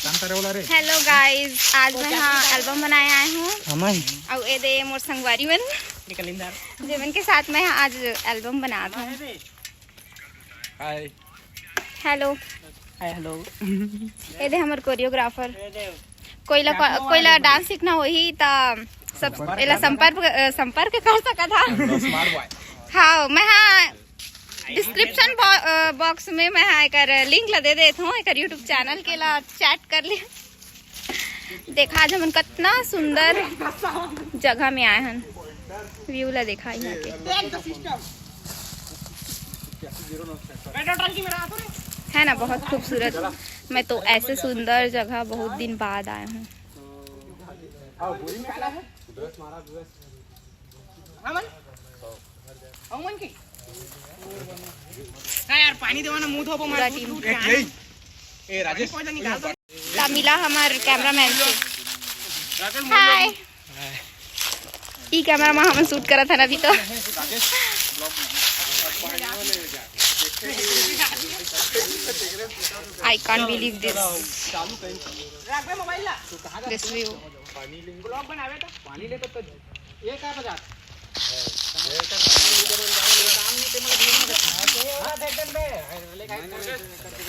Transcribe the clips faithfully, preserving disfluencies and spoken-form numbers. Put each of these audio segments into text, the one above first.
काम करे वाला रे। Hello guys, आज मैं हा album बनाए आए हूँ। हमन। अउ ए दे मोर संगवारी मन, निकलिंदर। जेमन के साथ मैं हा आज album बनात हूँ। Hi। Hello। Hi, hello। ए दे हमर choreographer। कोई ला, कोई ला dance सीखना होही त सब, एला संपर्क, अ, संपर्क कर सकत हा। Smart boy। हाँ, मैं हा description बॉ-, अ, box में मैं हा एकर link ला दे देत हूँ, एकर YouTube channel के ला chat कर लिया। देखा आज हमन कतना सुंदर जगह में आए हन, view ला देखा यहाँ के, है ना, बहुत खूबसूरत। मैं तो ऐसे सुंदर जगह बहुत दिन बाद आए हूँ। हाँ यार, पानी देवा ना, मुंह धोबो, पूरा team। ए राजेश। ता मिला हमर cameraman से। Hi। ई camera में हम shoot करत हन अभी तो। I can't believe this। This view।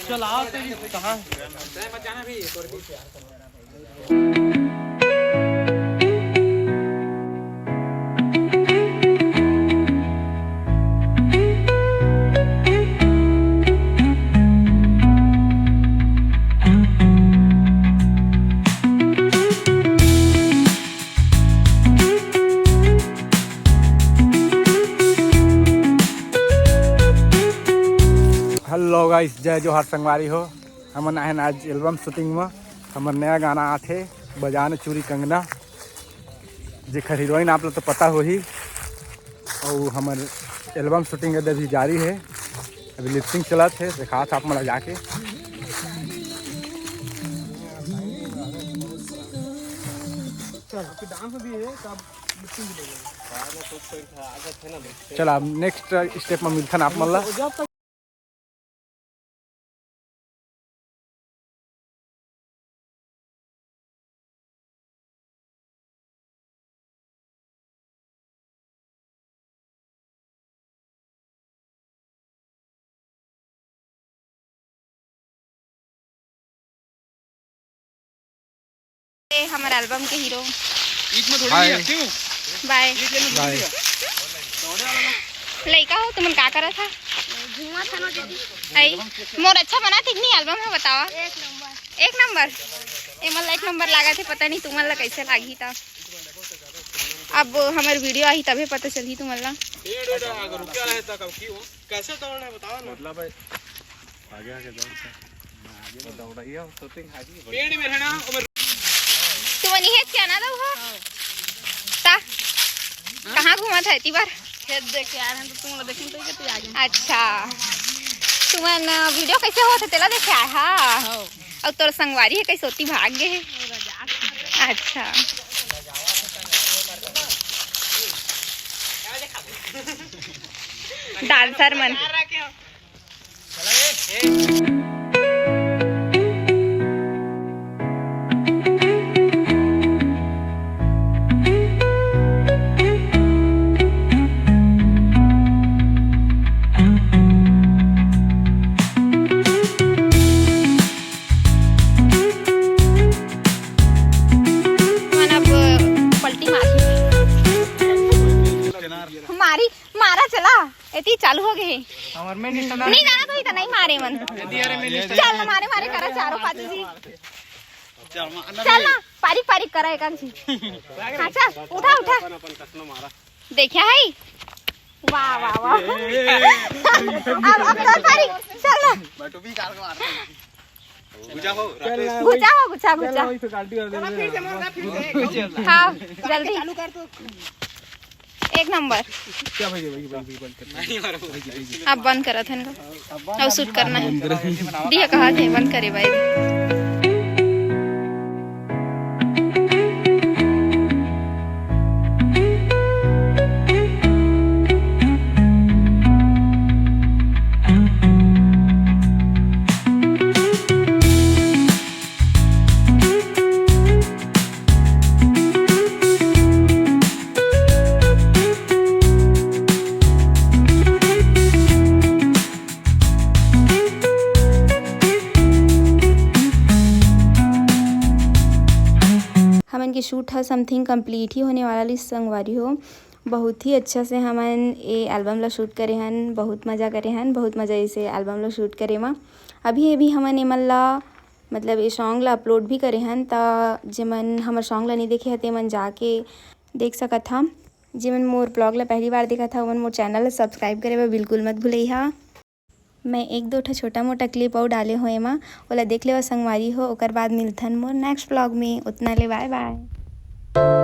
चल आओ, तेरी कहाँ? Hello guys, जय जोहार संगवारी हो। हमन आए हन आज album shooting में। हमर नया गाना आथे, बजान चूरी कंगना, जेकर heroine आप लोग तो पता होही। अउ हमर album shooting अभी जारी है, अभी lip sync चलत है, देखात आप मन ला जाके। चल, अब next step में मिलथन आप मन ला। ए, हमर album के hero। ईद में थोड़ी हाय। लिया, क्यों? Bye। ईद में थोड़ी बाय। लिया। लइका हो, तुमन का करत हा? घूमत हन दीदी। आई, मोर अच्छा बना ठीक नहीं album है, बतावा। एक नंबर। एक नंबर? एमन ला एक नंबर लागत है, पता नहीं तुमन ला कैसे लागही ता। अब हमर video आही तभे पता चलही तुमन ला। डेढ़, डेढ़, अगर रुपया रहे तो कब की हो? कैसे दौड़ना है बताओ ना। मतलब है, आगे आगे दौड़। आगे में दौड़ाइए, shooting आगे बढ़- पेड़ में रहना, उमर- तुमन इहे चना दऊ हो? ता? कहाँ घूमत है इतनी बार? खेत देख के आए हैं तो तुम लोग देखें तो ये तो आगे। अच्छा, तुमन video कैसे होत है तेला देखे आए हा? हाँ। अउ तोर संगवारी है कहीं सोती भाग गए है? अच्छा। Dancer मन। मन अब पलटी मारही। मारी, मारा चला, एती चालू हो गए। हमर main star नहीं जाना तो इतना ही मारे मन। चल ना, मारे मारे करा चारों पाँचों जी। चल ना, पारी पारी करा एक जी। हाँ चल, उठा उठा। देखा है? वाह वाह वाह। अब अब तो पारी, चल ना। गुचा हो, चल ना, गुचा हो, गुचा, चल गुचा। ना, वही तो गाड़ी और दे दे। हाँ, जल्दी। चालू कर तो। एक नंबर। क्या भाई, भाई, भाई, भाई, बंद कर। अब बंद करत हन का? अब shoot करना है। दिया कहा थे बंद करे भाई। शूट ह समथिंग कंप्लीट ही होने वाला रहिस संगवारी हो। बहुत ही अच्छा से हमन ए एल्बम ला शूट करे हन, बहुत मज़ा करे हन, बहुत मज़ा इसे एल्बम ला शूट करे म। अभी अभी हमन एमन ला, मतलब, ए सॉन्ग ला अपलोड भी करे हन, त जेमन हमर सॉन्ग ला नहीं देखे ह, तेमन जाके देख सकत ह। जेमन मोर ब्लॉग ला पहली बार देखत ह, ओमन मोर चैनल ला सब्सक्राइब करे बर बिल्कुल मत भूलइहा। मैं एक दो ठो छोटा मोटा क्लिप अउ डाले हो एमा, ओला देख लेवा संगवारी हो। ओकर बाद मिलथन मोर नेक्स्ट ब्लॉग में। उतना ले बाय बाय।